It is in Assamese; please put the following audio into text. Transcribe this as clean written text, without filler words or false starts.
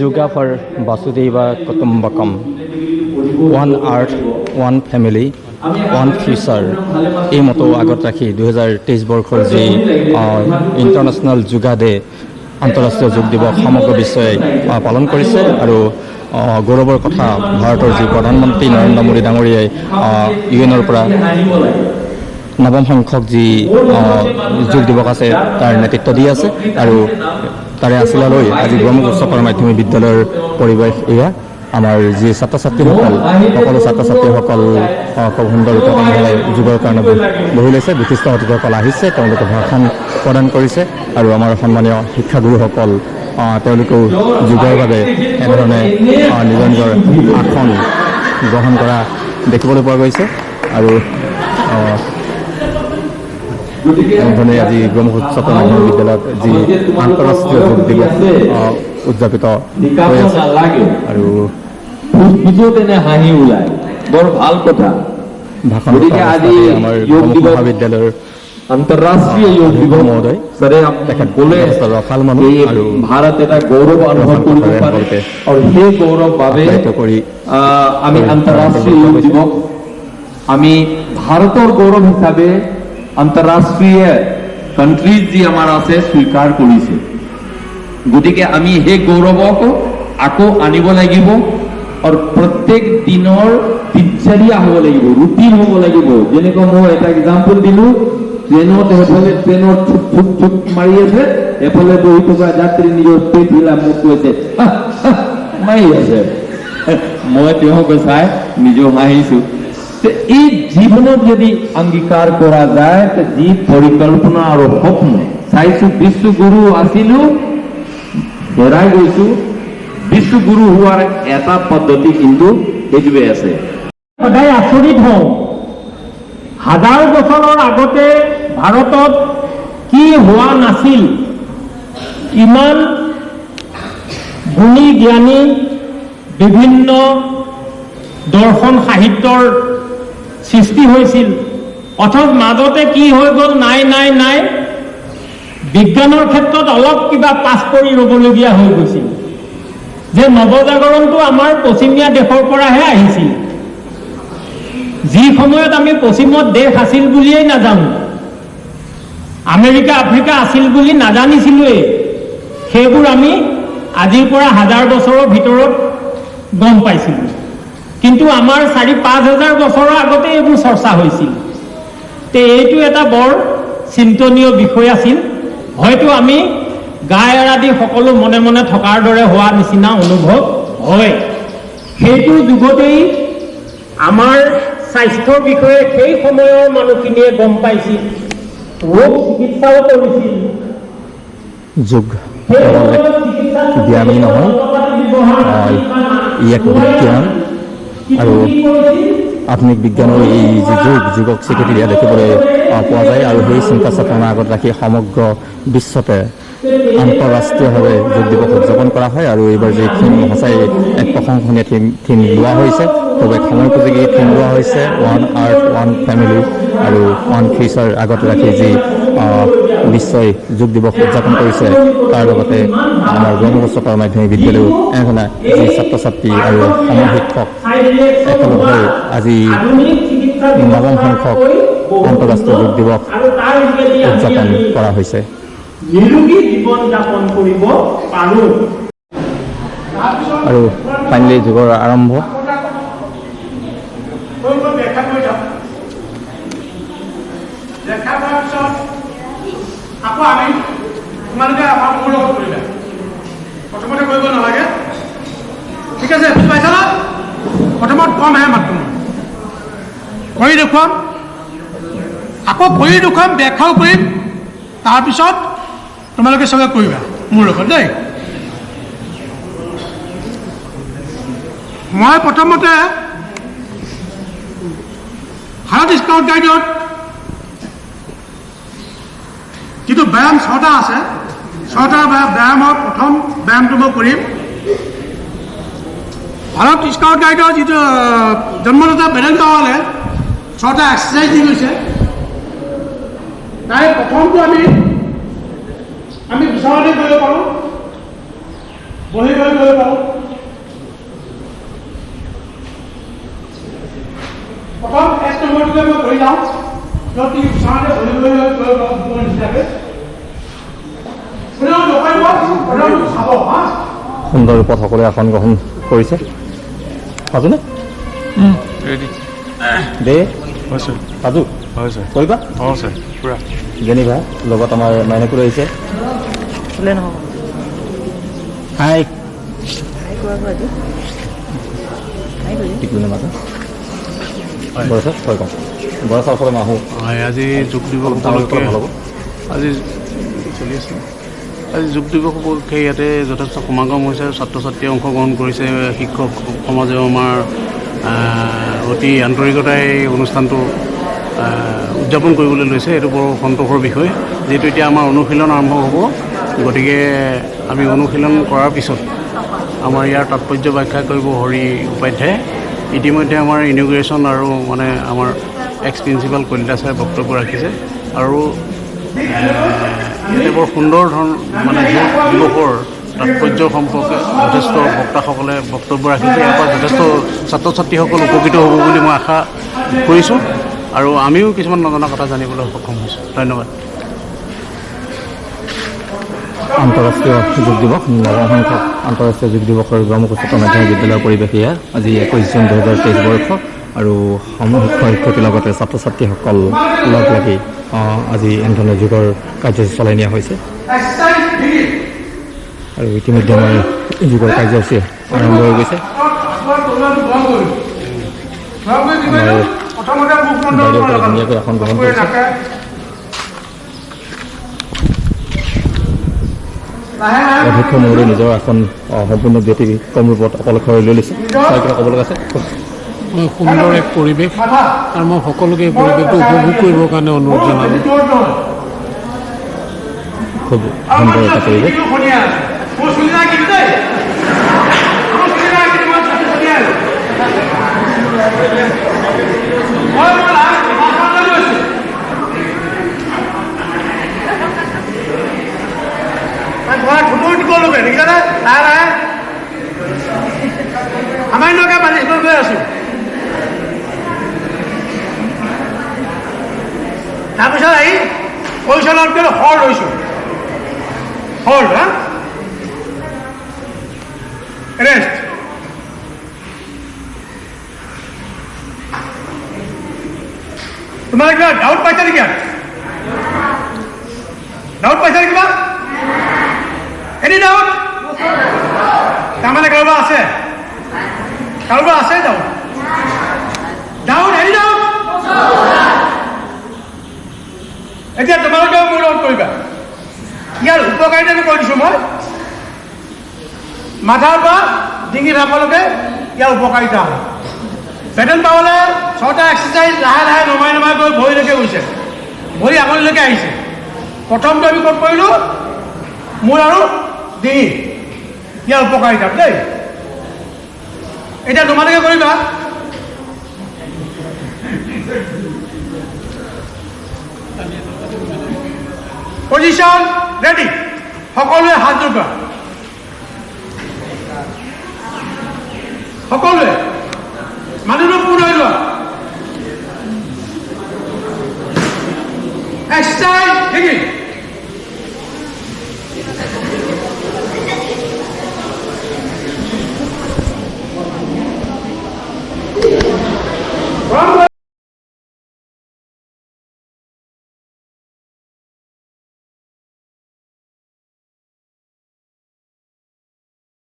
Yoga for Vasudhaiva Kutumbakam, One Earth, One Family, One Future, এই মতো আগত ৰাখি 2023 বৰ্ষৰ যি ইণ্টাৰনেশ্যনেল যোগা ডে, আন্তঃৰাষ্ট্ৰীয় যোগ দিৱস সমগ্ৰ বিশ্বই পালন কৰিছে। আৰু গৌৰৱৰ কথা, ভাৰতৰ যি প্ৰধানমন্ত্ৰী নৰেন্দ্ৰ মোদী ডাঙৰীয়াই ইউ এনৰ পৰা নৱম সংখ্যক যি যোগ দিৱস আছে, তাৰ নেতৃত্ব দি আছে। আৰু তাৰে আচিলা লৈ আজি গোগামুখ উচ্চতৰ মাধ্যমিক বিদ্যালয়ৰ পৰিৱেশ এয়া। আমাৰ যি ছাত্ৰ ছাত্ৰীসকল, সকলো ছাত্ৰ ছাত্ৰীসকল খুব সুন্দৰ ৰূপত এনেদৰে যোগৰ কাৰণে বহি লৈছে। বিশিষ্ট অতিথিসকল আহিছে, তেওঁলোকে ভাষণ প্ৰদান কৰিছে। আৰু আমাৰ সন্মানীয় শিক্ষাগুৰুসকল, তেওঁলোকেও যোগৰ বাবে এনেধৰণে নিজৰ নিজৰ আসন গ্ৰহণ কৰা দেখিবলৈ পোৱা গৈছে। আৰু এনেধৰণে আজি গোগামুখ উচ্চতৰ মাধ্যমিক বিদ্যালয়ত যি আন্তঃৰাষ্ট্ৰীয় যোগ দিৱস উদযাপিত হৈ আছে। নালাগে। আৰু ফুচফুচো তেনে হাঁহি ওলায়, বৰ ভাল কথা। ভাষণ গতিকে আজি আমাৰ যোগ গোগামুখ দিৱস, মহাবিদ্যালয়ৰ আন্তঃৰাষ্ট্ৰীয় যোগ দিৱস, মহোদয়, ছাৰে তেখেত ক'লে যথেষ্ট ৰসাল মানুহ এই আৰু ভাৰত এটা গৌৰৱ অনুভৱ কৰিব কথাৰে পাৰে সকলোকে আৰু সেই গৌৰৱ বাবে আপ্যায়িত কৰি আমি আন্তঃৰাষ্ট্ৰীয় যোগ দিৱস আমি ভাৰতৰ গৌৰৱ হিচাপে আন্তঃৰাষ্ট্ৰীয় কাণ্ট্ৰিজ যি আমাৰ আছে, স্বীকাৰ কৰিছে। গতিকে আমি সেই গৌৰৱক আকৌ আনিব লাগিব আৰু প্ৰত্যেক দিনৰ দিনচৰ্যা হ'ব লাগিব, ৰুটিন হ'ব লাগিব। যেনেকুৱা মই এটা এক্সাম্পল দিলো, ট্ৰেইনত সেইফালে ট্ৰেইনত ছুপ ছুপ ছুপ মাৰি আছে, এফালে বহি থকা যাত্ৰী নিজৰ পেট হিলা মোক কৈছে, "হাহ, হাহ," মাৰি আছে। মই তেওঁক চাই নিজেও হাঁহিছো। তে এই জীৱনত যদি অংগীকাৰ কৰা যায়, তে যি পৰিকল্পনা আৰু সপোন চাইছো, বিশ্বগুৰু আছিলো, হেৰাই গৈছো, বিশ্বগুৰু হোৱাৰ এটা পদ্ধতি কিন্তু সেইটোৱে আছে। সদায় আচৰিত হওঁ, হাজাৰ বছৰৰ আগতে ভাৰতত কি হোৱা নাছিল? ইমান গুণী জ্ঞানী, বিভিন্ন দৰ্শন সাহিত্যৰ সৃষ্টি হৈছিল, অথচ মাজতে কি হৈ গ'ল? নাই নাই নাই, বিজ্ঞানৰ ক্ষেত্ৰত অলপ কিবা পাছ পৰি ৰ'বলগীয়া হৈ গৈছিল যে নৱজাগৰণটো আমাৰ পশ্চিমীয়া দেশৰ পৰাহে আহিছিল। যি সময়ত আমি পশ্চিমত দেশ আছিল বুলিয়েই নাজানো, আমেৰিকা আফ্ৰিকা আছিল বুলি নাজানিছিলোৱেই, সেইবোৰ আমি আজিৰ পৰা হাজাৰ বছৰৰ ভিতৰত গম পাইছিলোঁ। কিন্তু আমাৰ 4-5 হাজাৰ বছৰৰ আগতে এইবোৰ চৰ্চা হৈছিল। তে এইটো এটা বৰ চিন্তনীয় বিষয় আছিল। হয়তো আমি গা এৰা দি সকলো মনে মনে থকাৰ দৰে হোৱা নিচিনা অনুভৱ হয়। সেইটো যুগতেই আমাৰ স্বাস্থ্যৰ বিষয়ে সেই সময়ৰ মানুহখিনিয়ে গম পাইছিল, ৰোগ চিকিৎসাও কৰিছিল। যোগ সেই কেৱল এক সময়ত চিকিৎসাত ব্যায়ামেই নহয়, যন্ত্ৰপাতি ব্যৱহাৰ নাছিল বা ই এক বিজ্ঞান। আৰু কিন্তু কি কৰিছিল? আধুনিক বিজ্ঞানৰ এই যি যুগ, যুগক স্বীকৃতি দিয়া দেখিবলৈ পোৱা যায়। আৰু সেই চিন্তা চেতনা আগত ৰাখি সমগ্ৰ বিশ্বতে আন্তঃৰাষ্ট্ৰীয়ভাৱে যোগ দিৱস উদযাপন কৰা হয়। আৰু এইবাৰ যি থিম, সঁচাই এক প্ৰশংসনীয় থিম লোৱা হৈছে। খুব এক সময়োপযোগী থিম লোৱা হৈছে। ওৱান আৰ্থ, ওৱান ফেমিলি আৰু ওৱান ফিউচাৰ আগত ৰাখি যি বিশ্বই যোগ দিৱস উদযাপন কৰিছে, তাৰ লগতে আমাৰ গোগামুখ উচ্চতৰ মাধ্যমিক বিদ্যালয়েও এনেধৰণে যি ছাত্ৰ ছাত্ৰী আৰু সমূহ শিক্ষক একেলগ হৈ আজি আধুনিক চিকিৎসা নৱম সংখ্যক আন্তঃৰাষ্ট্ৰীয় যোগ দিৱস আৰু তাৰ যোগেদি আজি উদযাপন আমি কৰা হৈছে। নিৰোগী জীৱন যাপন কৰিব পাৰোঁ। আৰু ফাইনেলি যোগৰ আৰম্ভ। কৰি ব্যাখ্যা কৰি যাম। ব্যাখ্যা কৰাৰ পিছত আকৌ আমি তোমালোকে আমাৰ মোৰ লগত কৰিবা। প্ৰথমতে কৰিব নালাগে, ঠিক আছে? বুজি পাইছা ন? প্ৰথমত কমহে মাত্ৰ মই কৰি দেখুৱাম, আকৌ কৰি দেখুৱাম, ব্যাখ্যাও কৰিম। তাৰপিছত তোমালোকে চবে কৰিবা মোৰ লগত দেই। মই প্ৰথমতে ভাৰত স্কাউট গাইডত যিটো ব্যায়াম ছটা আছে, ছটা ব্যায়ামৰ প্ৰথম ব্যায়ামটো মই কৰিম। ভাৰত স্কাউট গাইডৰ যিটো জন্মদাতা বেডেন পাৱালে ছটা এক্সাৰচাইজ দি গৈছে, তাৰে প্ৰথমটো আমি বিচনাতে কৰিব পাৰোঁ। বহি বহি কৰিব পাৰোঁ। প্ৰথম এক নম্বৰটোকে মই কৰি যাওঁ, য'ত নেকি বিচনাতে বহি বহি কৰিব পাৰোঁ মোৰ নিচিনাকৈ। কোনেও নকৰিব, প্ৰথম চাব। হা। সুন্দৰ ৰূপত সকলোৱে আসন গ্ৰহণ কৰিছে। সাজুনে? ৰেডি। দে। হয় ছাৰ। সাজু? হয় ছাৰ। কৰিবা? অঁ ছাৰ, পূৰা। যেনিবা লগত আমাৰ মাইনাকুল আহিছে। হাই। টিকলু নামাতা। বৰা ছাৰ, হয় কওঁ, বৰা ছাৰ ওচৰলৈ মই আহোঁ। হয়, আজি যোগ দিৱস অলপ ডাঙৰ উপলক্ষে ভাল হ'ব। আজি চলি আছে। আজি যোগ দিৱস উপলক্ষে ইয়াতে যথেষ্ট সমাগম হৈছে আৰু ছাত্ৰ ছাত্ৰীয়ে অংশগ্ৰহণ কৰিছে। শিক্ষক সমাজেও আমাৰ অতি আন্তৰিকতাৰে এই অনুষ্ঠানটো উদযাপন কৰিবলৈ লৈছে। এইটো বৰ সন্তোষৰ বিষয়। যিহেতু এতিয়া আমাৰ অনুশীলন আৰম্ভ হ'ব, গতিকে আমি অনুশীলন কৰাৰ পিছত আমাৰ ইয়াৰ তাৎপৰ্য ব্যাখ্যা কৰিব হৰি উপাধ্যায়ে। ইতিমধ্যে আমাৰ ইনঅগুৰেশ্যন আৰু মানে আমাৰ এক্স প্ৰিন্সিপাল কলিতা ছাৰে বক্তব্য ৰাখিছে আৰু ইয়াতে বৰ সুন্দৰ ধৰণ মানে যোগ দিৱসৰ তাৎপৰ্য সম্পৰ্কে যথেষ্ট বক্তাসকলে বক্তব্য ৰাখিছে। ইয়াৰ পৰা যথেষ্ট ছাত্ৰ ছাত্ৰীসকল উপকৃত হ'ব বুলি মই আশা কৰিছোঁ আৰু আমিও কিছুমান নজনা কথা জানিবলৈ সক্ষম হৈছোঁ। ধন্যবাদ। আন্তঃৰাষ্ট্ৰীয় যোগ দিৱস, নৱম সংখ্যক আন্তঃৰাষ্ট্ৰীয় যোগ দিৱসৰ গড়মুখ উচ্চতৰ মাধ্যমিক বিদ্যালয়ৰ পৰিৱেশ এয়া। আজি 21 জুন 2023 বৰ্ষ আৰু সমূহ শিক্ষক শিক্ষয়িত্ৰীৰ লগতে ছাত্ৰ ছাত্ৰীসকল লগ লাগি আজি এনেধৰণে যোগৰ কাৰ্যসূচী চলাই নিয়া হৈছে। Exercise begin. আৰু ইতিমধ্যে আমাৰ যোগৰ কাৰ্যসূচী আৰম্ভ হৈ গৈছে। হাতৰ তলুৱাটো গৰম কৰিলোঁ। গৰম কৰি কি কৰিলোঁ? প্ৰথমতে মুখমণ্ডল বাইদেউসকলে ধুনীয়াকৈ আসন গ্ৰহণ কৰিছে। নাকে লাহে লাহে। অধ্যক্ষ মহোদয় নিজৰ আসন সম্পূৰ্ণ ব্যতিক্ৰম ৰূপত অকলশৰে লৈ লৈছে। ছাৰ, কিবা ক'ব লগা আছে? মই সুন্দৰ এক পৰিৱেশ মাথা আৰু মই সকলোকে এই পৰিৱেশটো উপভোগ কৰিবৰ কাৰণে অনুৰোধ জনালোঁ। বেছি জোৰ নহয়। খুব সুন্দৰ এটা পৰিৱেশ। খনিয়া আছে। মোৰ চুলি নাই কিন্তু দেই, মোৰ চুলি নাই কিন্তু মই চুলি খনিয়া আছো। মই লাহে লাহে গৈছোঁ। ঘৰত থুমুৰ দিব লগে দেখিছানে? লাহে লাহে সামান্যকে মালিচ কৰি গৈ আছো। তাৰপিছত আহি পজিশ্যনত গৈ হৰ লৈছোঁ, হল হা ৰেষ্ট। তোমাৰ কিবা ডাউট পাইছা নেকি? ডাউট পাইছা নেকি কিবা? Any doubt? তাৰমানে কাৰোবাৰ আছে? কাৰোবাৰ আছে ডাউট? Doubt, any doubt? এতিয়া তোমালোকেও মোৰ লগত কৰিবা। ইয়াৰ উপকাৰিতাটো কৈ দিছোঁ মই। মাথাৰ পৰা ডিঙি ভাগলৈকে ইয়াৰ উপকাৰিতা হয়। বেডেন পাবলৈ ছটা এক্সাৰচাইজ লাহে লাহে নমাই নমাই গৈ ভৰিলৈকে গৈছে, ভৰি আঙুলিলৈকে আহিছে। প্ৰথমটো আমি ক'ত কৰিলোঁ? মূৰ আৰু ডিঙি, ইয়াৰ উপকাৰিতা দেই। এতিয়া তোমালোকে কৰিবা। Position ready. সকলোৱে হাত জোৰ কৰা, সকলোৱে। মানুহটো পোন হৈ যোৱা। Exercise begin.